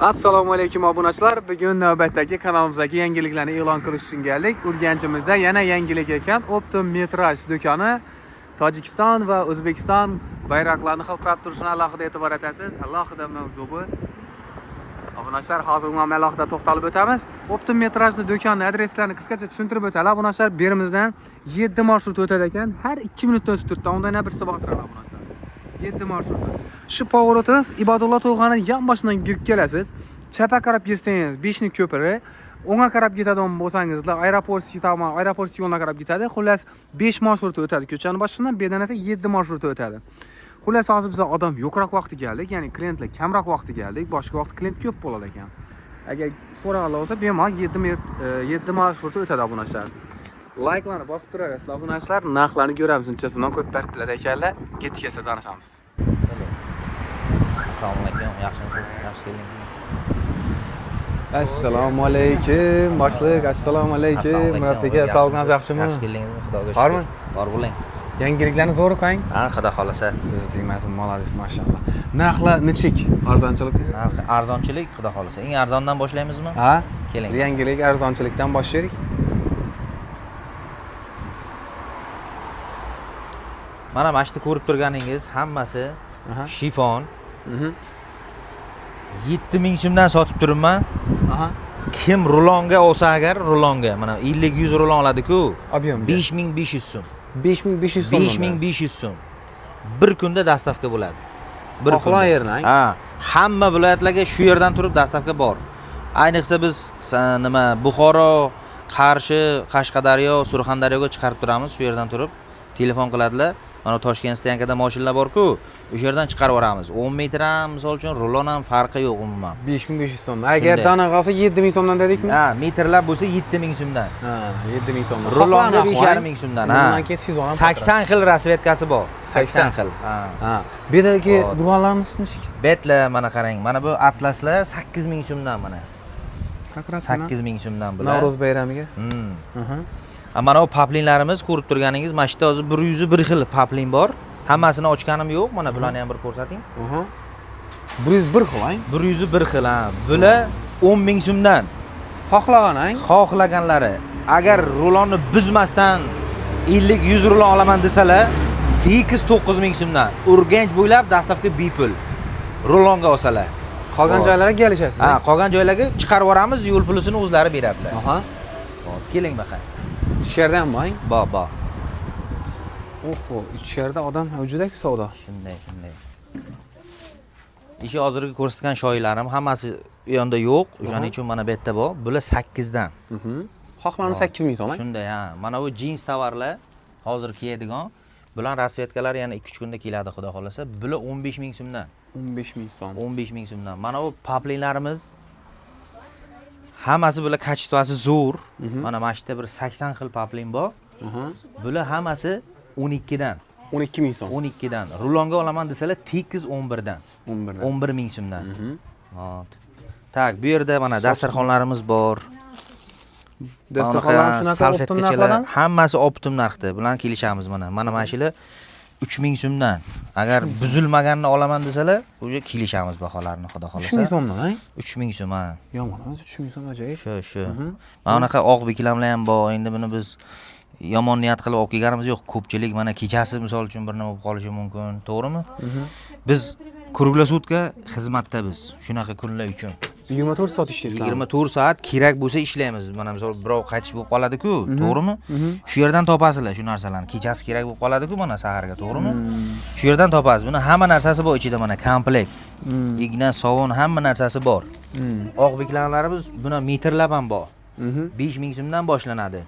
Assalomu alaykum obunachilar. Bugun navbatdagi kanalimizdagi yangiliklarni e'lon qilish uchun keldik. Urganchimizda yana yangilik ekan. Optim Metraj do'koni Tojikiston va O'zbekiston bayroqlarini hilpirab turishini alohida e'tibor etasiz. Alohida mavzu bu. Obunachilar, hozir unga ham alohida to'xtalib o'tamiz. Optim Metrajni do'koni adreslarini qisqacha tushuntirib o'tadi. Obunachilar, berimizdan 7 marshrut o'tadi ekan. Har 2 minutda o'tib turibdi. Undan yana birsi botiradi obunachilar. 7 marshrut. Shu поворот Ibadullo to'g'ani yon boshidan kirib kelasiz. Chapga qarab ketsangiz Beshnik ko'piri, o'ngga qarab ketadigan bo'lsangizlar aeroport tomon, aeroport yo'lina qarab ketadi. Xullas 5 marshrut o'tadi ko'chani boshidan, bu yerdan esa 7 marshrut o'tadi. Xullas hozir biz odam yo'qroq vaqti keldik, ya'ni klientlar kamroq vaqti keldik. Boshqa vaqt klient ko'p bo'ladi ekan. Agar so'raganlar bo'lsa, bemalol 7 marshrut o'tadi obunachilar. Layklarni bosib turaverasizlar obunachilar, narxlarni ko'ramiz, unchasidan ko'p farq biladi ekanlar. Ketdi kelsa tanishamiz. Assalomu alaykum, yaxshimisiz? Yaxshi keldingizmi? Assalomu alaykum boshliq, assalomu alaykum Murod aka, sog'lig'ingiz yaxshimi? Yaxshi keldingizmi? Xudoga shukr. Bormi? Bor bo'ling. Yangiliklarni zo'r qo'ying. Ha, xudo xolasa. Biz tegmasin, молодец, mashalloh. Narxlar nechik? Arzonchilik? Narxi arzonchilik, xudo xolasa. Eng arzondan boshlaymizmi? Ha? Keling. Yangilik arzonchilikdan boshlaylik. Mana shu yerda ko'rib turganingiz hammasi shifon. 7000 so'mdan sotib turibman. Kim rulonga olsa agar rulonga, mana 50-100 rulon oladi-ku. Объем. 5500 so'm. 5500 so'm. 5500 so'm. Bir kunda dastavka bo'ladi. Bir Xohlagan yerdan? Ha, hamma viloyatlarga shu yerdan turib dastavka bor. Ayniqsa biz nima Buxoro, Qarshi, Qashqadaryo, Surxondaryoga chiqarib turamiz, shu yerdan turib telefon qiladilar. Mana Toshkent stoyankada mashinalar bor-ku, o'sha yerdan chiqarib yuboramiz. 10 metr ham, misol uchun, rulon ham farqi yo'q umuman. 5500 so'm. Agar dona qolsa 7000 so'mdan dedikmi? Ha, metrlab bo'lsa 7000 so'mdan. Ha, 7000 so'mdan. Rulonda 5500 so'mdan, ha. Undan keyin sezon ham 80 xil rasvetkasi bor. 80 xil. Ha. Ha. Bu yerdagi ro'mollarimiz nechik? Betlar mana qarang, mana bu atlaslar 8000 so'mdan mana. 8000 so'mdan bular. Navro'z bayramiga. Mana bu paplinlarimiz ko'rib turganingiz, mana shu yerda hozir 101 xil paplin bor. Hammasini ochganim yo'q. Mana bularni ham bir ko'rsating. 101 xil, ha? 101 xil, ha. Bular 10000 so'mdan. Xohlagan, ha? Xohlaganlari. Agar rulonni buzmasdan 50-100 rulon olaman desalar, tekis 9000 so'mdan. Urganch bo'ylab dastavka bepul. Rulonga olsalar. Qolgan joylarga kelishasiz. Ha, qolgan joylarga chiqarib yuboramiz, yo'l pulisini o'zlari beradilar. Hop, keling baqa. Ichkarida ham bor. Bor, bor. Oho, ichkarida odam juda ko'p savdo. Shunday, shunday. Ishi hozirgi ko'rsatgan shoyilarim hammasi u yoqda yo'q. O'shaning uchun mana bu yerda bor. Bular 8 dan. Xohlani 8000 so'm. Shunday, ha. Mana bu jins tovarlar hozir kiyadigan. Bular rasvetkalari yana 2-3 kunda keladi, xudo xolasa. Bular 15000 so'mdan. 15000 so'm. 15000 so'mdan. Mana bu paplinlarimiz hammasi bular kачествоsi zo'r. Mana shu yerda bir 80 xil paplin bor. Bular hammasi 12 dan. 12000 so'm. 12 dan. Rulonga olaman desalar tekis 11 dan. 11 dan. 11000 so'mdan. Hop. Tak, bu yerda mana dasturxonlarimiz bor. Dasturxonlar shunaqa optim narxlardan? Hammasi optim narxda. Bilan kelishamiz mana. Mana mana shular 3000 so'mdan. Agar buzilmaganini olaman desalar, o'sha kelishamiz baholarni, xudo xolasa. 3000 so'mdan, ha? 3000 so'm, ha. Yomon emas, 3000 so'm ajoyib. Shu, shu. Mana bunaqa oq beklamlar ham bor. Endi buni biz yomon niyat qilib olib kelganimiz yo'q. Ko'pchilik mana kechasi misol uchun bir nima bo'lib qolishi mumkin, to'g'rimi? Biz kruglosutка xizmatda biz shunaqa kunlar uchun. 24 soat ishlaysizlar. 24 soat kerak bo'lsa ishlaymiz. Mana misol birov qaytish bo'lib qoladi-ku, to'g'rimi? Shu yerdan topasizlar shu narsalarni. Kechasi kerak bo'lib qoladi-ku mana saharga, to'g'rimi? Shu yerdan topasiz. Buni hamma narsasi bor ichida mana komplekt. Igna, sovun hamma narsasi bor. Oq beklanlarimiz buni metrlab ham bor. 5000 so'mdan boshlanadi.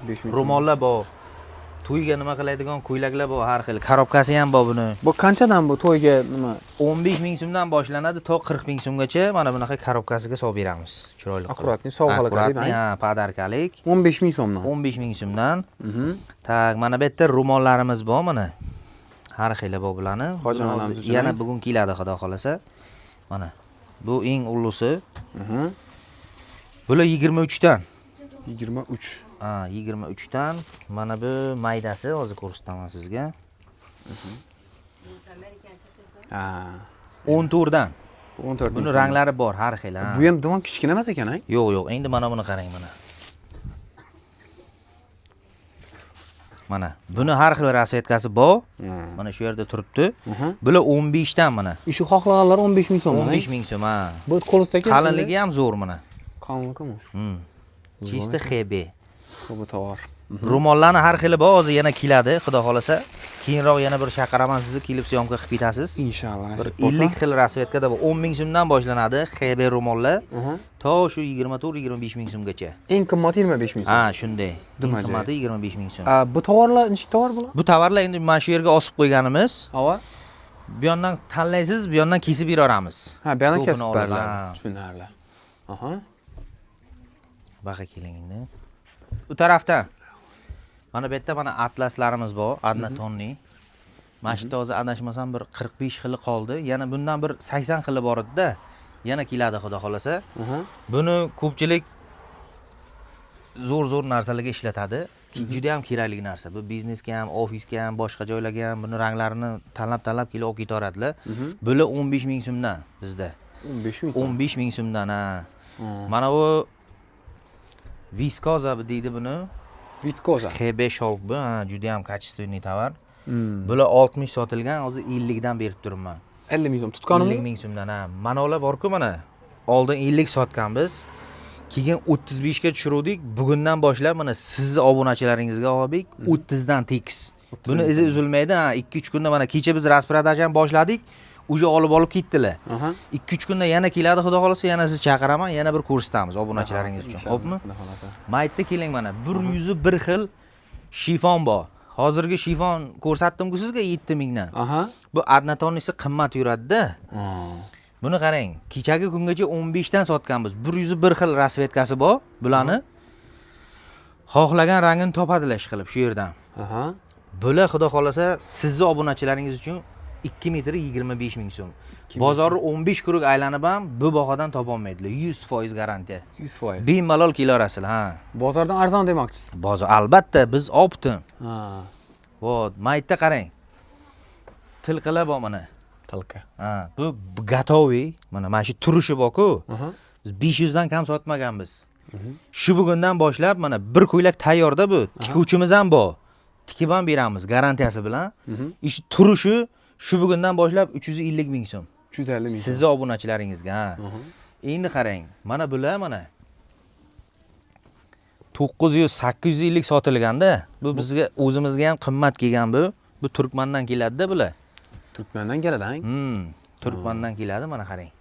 5000. Ro'mollar bor. To'yga nima qiladigan ko'ylaklar bor, har xil. Korobkasi ham bor buni. Bu qanchadan bu to'yga nima? 15000 so'mdan boshlanadi to 40000 so'mgacha mana bunaqa korobkasiga solib beramiz. Chiroyli qilib. Akkuratniy, sovg'alik, Akkuratniy, ha, podarkalik. 15000 so'mdan. 15000 so'mdan. Tak, mana bu yerda ro'mollarimiz bor mana. Har xili bor bularni. Hoji onamiz uchun, Yana bugun keladi xudo xolasa. Mana bu eng ullusi. Bular 23 dan. 23. Ha, 23 dan. Mana bu maydasi hozir ko'rsataman sizga. Ha. 14 dan. Bu 14 ming Buni so'm. Ranglari bor har xil, ha. Bu ham dimon kichkina emas ekan, a? Yo'q, yo'q, endi mana buni qarang mana. Mana buni har xil расцветка si bor. Mana shu yerda turibdi. Bular 15 dan mana. Shu xohlaganlar 15 ming so'm. 15 ming so'm, ha. Bu qo'lizdagi Qalinligi ham zo'r mana. Qalinligimi? Чисто XB. Bu tovar. Ro'mollarni har xili bor, hozir yana keladi, xudo xolasa. Keyinroq yana bir chaqiraman sizni, kelib syomka qilib ketasiz. Inshaalloh Bir nasib bo'lsa. 50 xil расцветка da bor. 10 ming so'mdan boshlanadi XB ro'mollar. To shu 24-25 ming so'mgacha. Eng qimmati 25 ming so'm. Ha, shunday. Eng Dum ajoyib. qimmati 25 ming so'm. Bu tovarlar nechta tovar bular? Bu tovarlar endi mana shu yerga osib qo'yganimiz. Ava. Bu yondan tanlaysiz, bu yondan kesib beraveramiz. Ha, bu yoqdan To'pini kesib olib, beriladi. ha. Tushunarli. Aha. Baqa keling endi. U tarafdan mana bu yerda mana atlaslarimiz bor, однотонный. Mana shu yerda hozir adashmasam bir 45 xili qoldi. Yana bundan bir 80 xili bor edi-da. Yana keladi xudo xolasa. Buni ko'pchilik zo'r-zo'r narsalarga ishlatadi. Juda ham kerakli narsa. Bu biznesga ham, ofisga ham, boshqa joylarga ham buni ranglarini tanlab-tanlab kelib olib ketaveradilar. Bular 15 ming so'mdan bizda. 15 ming so'm. 15 ming so'mdan, ha. Mana bu viskoza deydi buni. Viskoza. XB шёлк bu, ha, juda ham качественный tovar. Bular 60 sotilgan, hozir 50 dan berib turibman. 50 ming so'm. Tutganimi? 50 ming so'mdan, ha. Mana ular bor-ku mana. Oldin 50 sotganmiz. Keyin 35 ga tushiruvdik. Bugundan boshlab mana sizni obunachilaringizga Og'abek 30 dan tekis. Buni izi uzilmaydi, ha. 2-3 kunda mana kecha biz распродажа ni boshladik. Уже olib ketdilar. 2-3 kunda yana keladi xudo xolasa, yana sizni chaqiraman, yana bir ko'rsatamiz obunachilaringiz uchun. Xo'pmi? Xudo xolasa. Maytda keling mana 101 xil shifon bor. Hozirgi shifon ko'rsatdim-ku sizga 7 mingdan. Bu однотонный si qimmat yuradi-da. Buni qarang, kechagi kungacha 15 dan sotganmiz. 101 xil расцветка si bor bularni. Xohlagan rangini topadilar ish qilib shu yerdan. Bular xudo xolasa sizni obunachilaringiz uchun 2 metri 25 ming so'm. Bozorni 15 круг aylanib ham bu bahodan topolmaydilar. 100% garantiya. 100%. Bemalol kelaverasizlar, ha. Bozordan arzon demoqchisiz. Bozor albatta biz оптом. Ha. Вот, maytda qarang. Tilqilar bor mana. Tilka. Ha, bu готовый. Mana shu turishi bor-ku. Biz 500 dan kam sotmaganmiz. Shu bugundan boshlab mana bir ko'ylak tayyorda bu. Tikuvchimiz ham bor. Tikib ham beramiz garantiyasi bilan. Ish turishi shu bugundan boshlab 350 ming so'm. 350 ming. Sizni obunachilaringizga, ha. Endi qarang, mana bular mana 900 850 sotilganda, bu bizga o'zimizga ham qimmat kelgan bu. Bu Turkmandan keladi-da bular. Turkmandan keladi, ha? Turkmandan keladi, mana qarang.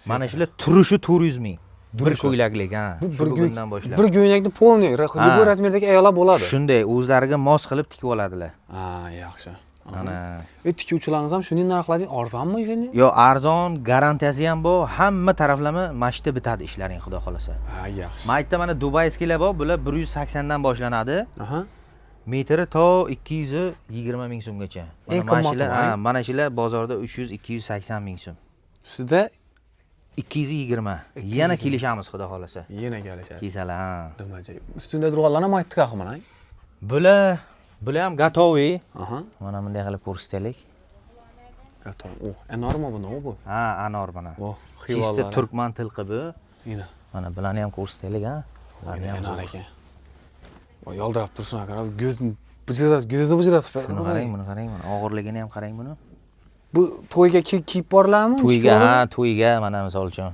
Mana shular turishi 400 ming. Bir ko'ylaklik, ha. Bu Shu bir bugundan boshlab. Bir ko'ylakni полный, любой размер dagi ayollar bo'ladi. Shunday o'zlariga mos qilib tikib oladilar. Ha, yaxshi. Mana. Tikuvchilarimiz ham shunday narxlarga arzonmi shunday? Yo, arzon, garantiyasi ham bor, hamma taraflama mana shu yerda bitadi ishlaring, xudo xolasa. Ha, yaxshi. Maytda mana дубайский lar bor, bular 180 dan boshlanadi. Metri to 220 ming so'mgacha. Mana Eng mana qimmati shular, bu, ha, mana shular bozorda 300-280 ming so'm. Sizda 220. Yana kelishamiz xudo xolasa. Yana kelishasiz. Kelsalar, ha. Dim ajoyib. Ustunda turganlarni ham aytdik axir mana. Bular ham готовый. Mana bunday qilib ko'rsataylik. Готов. O, anormi bu, nima bu? Ha, anor mana. O, Чисто Xivalar. Turkman tilqi bu. Ina. Mana bularni ham ko'rsataylik, ha. Bularni ham Anor zo'r. ekan. Voy, yoldirab tursin aka, ko'zni bujratib, ko'zni bujratib. Shuni qarang, buni qarang, mana og'irligini ham qarang buni. Bu to'yga kiyib boriladimi? To'yga, ha, to'yga mana misol uchun.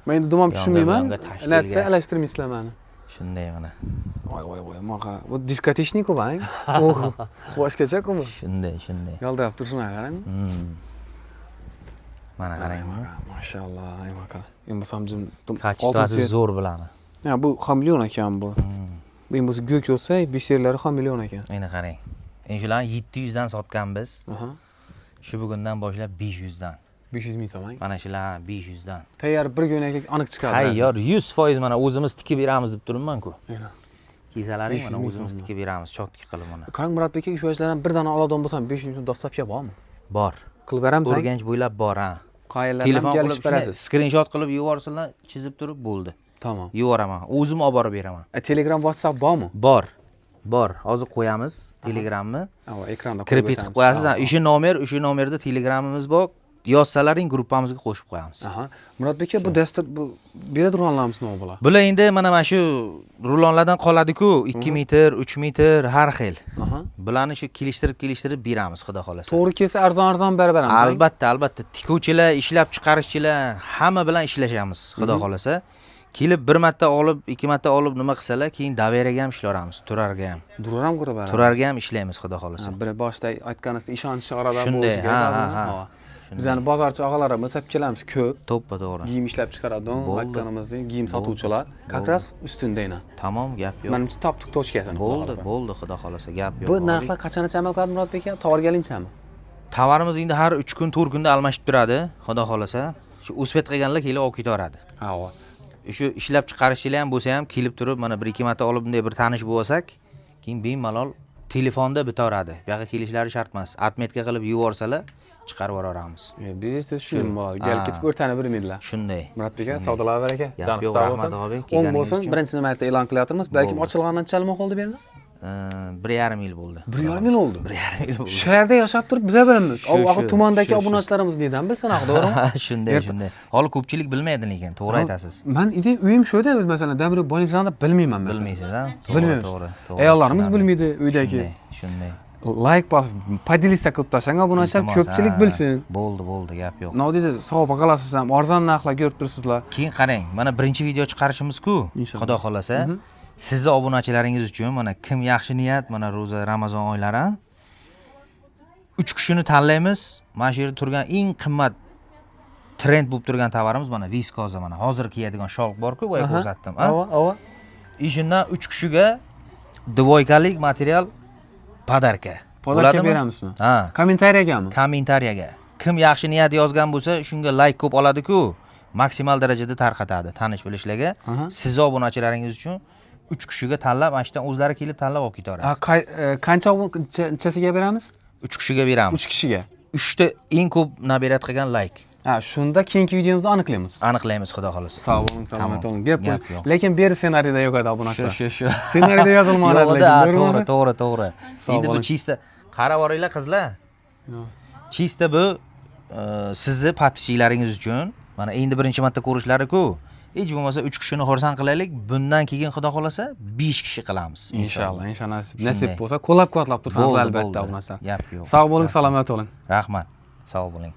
Men endi dumam Yonga- tushunmayman. yonga tashkilga. Alashsa alashtirmaysizlar mani. Shunday mana. Voy voy voy, mana qara. Bu дискотечный ku, bang. Oh, boshqacha-ku bu. Shunday, shunday. Yoldirab tursin aka, qarang. Mana qarang buni. Mashalloh, ay mana qara. Endi bo'lsam jim Качество si zo'r bularni. Ya bu xameleon ekan bu. Bu endi bo'lsa go'k bo'lsa, biserlari xameleon ekan. Endi qarang. Endi shularni 700 dan sotganmiz. Shu bugundan boshlab 500 dan. 500 ming so'm. Mana shular 500 dan. Tayyor bir ko'ylaklik aniq chiqadi. Tayyor 100% mana o'zimiz tikib beramiz deb turibman-ku. Yana. Kesalaring 500 mana ming o'zimiz so'mdan. tikib beramiz, чётко qilib mana. Qarang Muratbek aka, shu yoshlardan bir dona oladigan bo'lsam 500 ming so'm доставка bormi? Bor. Qilib beramsan? Urganch bo'ylab bor, ha. Qayerlardan Telefon qilib kelishib berasiz? Skrinshot qilib yuborsinlar, chizib turib bo'ldi. Tamom. Yuboraman. O'zim olib borib beraman. Telegram, WhatsApp bormi? Bor. Bor. Hozir qo'yamiz Telegramni. Ava, ekranda qo'yib Kirib qilib qo'yasiz. O'sha nomer, o'sha nomerda Telegramimiz bor. Yozsalaring gruppamizga qo'shib qo'yamiz. Aha. Murodbek aka, bu dastur, bu beradi rulonlarimiz nima bo'ladi? Bular endi mana shu rulonlardan qoladi-ku, 2 metr, 3 metr har xil. Bularni shu kelishtirib kelishtirib beramiz, xudo xohlasa. To'g'ri kelsa arzon-arzon berib beramiz. Albatta, albatta. Tikuvchilar, ishlab chiqarishchilar hamma bilan ishlashamiz, xudo xohlasa. Kelib bir marta olib, ikki marta olib nima qilsalar, keyin доверия ga ham ishlayveramiz, turarga ham. Durar ham ko'rib beramiz. Turarga ham ishlaymiz, xudo xohlasa. Bir boshda aytganingiz ishonchli oradan Shunday, bo'lishi kerak ha, ba'zan. ha, ha. Ha. Bizani bozorchi og'alarimiz olib kelamiz ko'p. To'ppa to'g'ri. Giyim ishlab chiqaradi, Bo'ldi. aytganimizdek giyim sotuvchilar. Как раз ustunda ina. Tamom, gap yo'q. Manimcha topdik точка sini. Bo'ldi, bo'ldi, xudo xohlasa, gap yo'q. Bu narxlar qachongacha amal qiladi, Murodbek aka? Tovar kelinchami? Tovarimiz endi har 3 kun, 4 kunda almashib turadi, xudo xohlasa. Shu успеть qilganlar kelib olib ketaveradi. Ha, ova. Shu ishlab chiqarishchilar ham bo'lsa ham kelib turib, mana bir ikki marta olib bunday bir tanish bo'lsak, keyin bemalol telefonda bitaveradi. Bu yoqqa kelishlari shart emas. Отметка qilib yuborsalar, chiqarib yuboramiz. Biznes shu bo'ladi. Kelib ketib o'rtanib bilmaydilar. Shunday. Murodbek aka, savdolar baraka. Gap Joningiz yo'q, sog' rahmat bo'lsin. og'abek, O'ng kelganingiz bo'lsin. uchun. Birinchi marta e'lon qilyapmiz. Balkim Bo'ldi. ochilganidan chalma qoldi bu yerda. 1,5 yil bo'ldi. 1,5 yil oldi. 1,5 yil bo'ldi. Shu yerda yashab turib biza bilamiz. Shu, Axir shu, tumandagi shu, shu. obunachilarimiz nedan bilsin axir, to'g'rimi? Shunday, shunday. Holi ko'pchilik bilmaydi lekin, to'g'ri aytasiz. Man ide uyim shu yerda o'zi, masalan, Damir больница da bilmayman masalan. Bilmaysiz, ha? To'g'ri, Bilmaymiz. to'g'ri, to'g'ri. Ayollarimiz Tushunarli. bilmaydi uydagi. Shunday, shunday. Layk bosib, поделиться qilib tashlang obunachilar, Iltimos, ko'pchilik ha. bilsin. Bo'ldi, bo'ldi, gap yo'q. Nima deydi, sovg'a qilasiz ham, arzon narxlar ko'rib turibsizlar. Keyin qarang, mana birinchi video chiqarishimiz-ku, Inshaalloh. xudo xohlasa. Sizni obunachilaringiz uchun mana kim yaxshi niyat, mana ro'za, Ramazon oylari 3 kishini tanlaymiz. Mana shu yerda turgan eng qimmat trend bo'lib turgan tovarimiz mana viskoza, mana hozir kiyadigan sholq bor-ku, boya ko'rsatdim, a? Ova, ova. Shundan 3 kishiga двойка lik material подарка. Подарка Bo'ladimi? beramizmi? Ha. Kommentariyagami? Kommentariyага. Kim yaxshi niyat yozgan bo'lsa, shunga layk ko'p oladi-ku, maksimal darajada tarqatadi tanish bilishlarga. Sizni obunachilaringiz uchun 3 kishiga tanlab, mana shu yerdan o'zlari kelib tanlab olib ketaveradi. Ha, qancha nechasiga beramiz? 3 kishiga beramiz. 3 kishiga. 3 ta eng ko'p набирать qilgan layk. Ha, shunda keyingi videomizda aniqlaymiz. Aniqlaymiz, xudo xohlasa. Sog' bo'ling, salomat Tamom. bo'ling. Gap Gap yo'q. yo'q. Lekin beri ssenariyda yo'q edi Shu, obunachilar. shu, shu. Ssenariyda yozilmagan Yo'q, lekin, da, to'g'rimi? to'g'ri, to'g'ri, to'g'ri. Sog' Endi bu bo'ling. чисто qarab boringlar qizlar. Чисто bu sizni подписчик laringiz uchun mana endi birinchi marta ko'rishlari-ku. Hech bo'lmasa 3 kishini xursand qilaylik. Bundan keyin xudo xohlasa 5 kishi qilamiz. Inshaalloh, inshaalloh nasib Shunday. nasib bo'lsa, qo'llab-quvvatlab tursangiz Bo'ldi, albatta bo'ldi. obunachilar. Gap yo'q. Sog' bo'ling, salomat bo'ling. Rahmat. Sog' bo'ling.